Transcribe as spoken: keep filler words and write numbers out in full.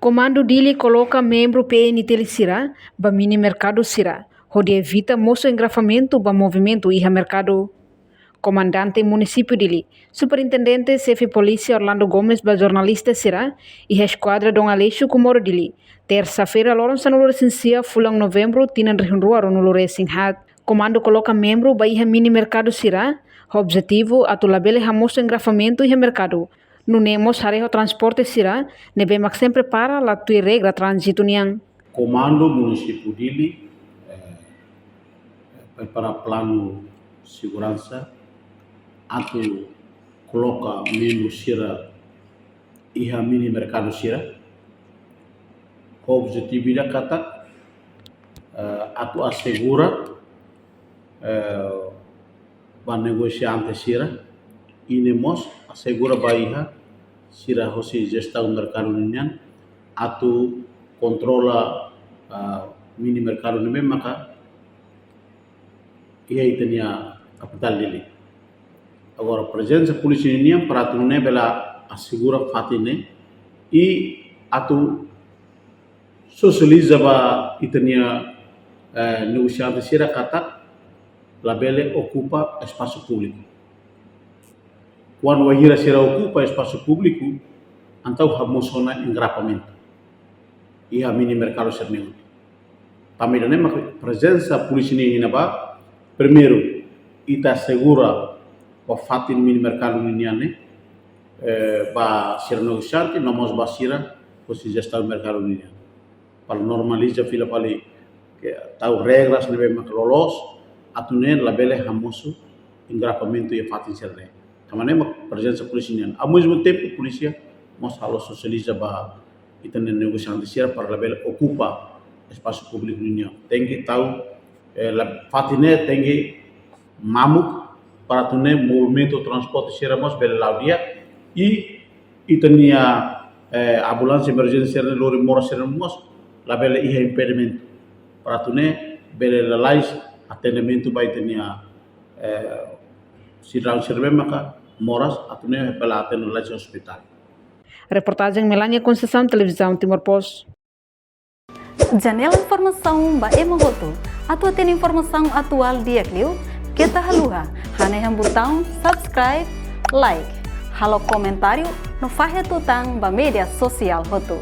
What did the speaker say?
Komandu Dili koloka membru P N T L sira ba mini merkadu sira, hodi evita mosu engarrafamentu ba movimentu iha merkadu. Komandante Munisípiu Dili, Superintendente Xefe Polísia Orlando Gomes ba jornalista sira, iha Eskuadra Dom Aleixo Comoro Dili, tersa-feira loron sanulu-resin-sia fulan Novembru tinan rihun rua ruanulu-resin-haat. Komandu koloka membru ba iha mini merkadu sira, ho objetivu atu labele hamosu engarrafamentu iha merkadu. Nune'e mós haree ho transporte sira ne'ebé mak sempre para la tuir regra tránzitu nian. Komandu Munisípiu Dili, eh, prepara planu seguransa atu koloka membru sira iha mini merkadu sira. Ho objetivu ida katak, eh, atu asegura, eh, ba negosiante sira, i nune'e mós asegura ba iha sira hosi jestaun merkadu ninian atu kontrola, ah, mini merkadu ne'ebé maka iha ita-nia kapitál Dili. Agora, prezensa polísia ninian para atu nune'e bele asegura fatin ne'e i atu sosializa ba ita-nia, eh, negosiante sira katak labele okupa espasu públiku. Kuandu wainhira sira okupa espasu públiku, entaun hamosu ona engarrafamentu iha mini merkadu sira-ne'e. Tanba ida-ne'e mak prezensa polísia ninian iha ne'ebá, primeiru, ita asegura ba fatin mini merkadu ninian ne'e, eh, ba sira negosiante, no mós ba sira hosi jestaun merkadu ninian. Para normaliza fila fali, ke tau regras ne'ebé mak loloos, atu nune'e labele hamosu engarrafamentu iha fatin sira-ne'e. Tanba ne'e mak prezensa polísia nian. Ao mesmo tempo, polísia mós halo sosializa ba ita-nia negosiante sira para labele okupa espasu públiku ninian. Tenke tau, eh, la-, fatin ne'e tenke mamuk para atu nune'e movimentu transporte sira mós bele la'o di'ak i ita-nia, eh, ambulánsia emerjénsia sira lori moras sira mós labele iha impedimentu para atu nune'e bele lalais atendimentu ba ita-nia, eh, sidadaun sira ne'ebé maka moras atu nune'e bele atende lalais iha ospitál. Reportajen Melania Conceição, Televizaun Timor Post. Janela informasaun ba ema hotu. Atu hatene informasaun atuál di'ak liu, keta haluha hanehan butaun subscribe, like, halo komentáriu no fahe tutan ba média sosiál hotu.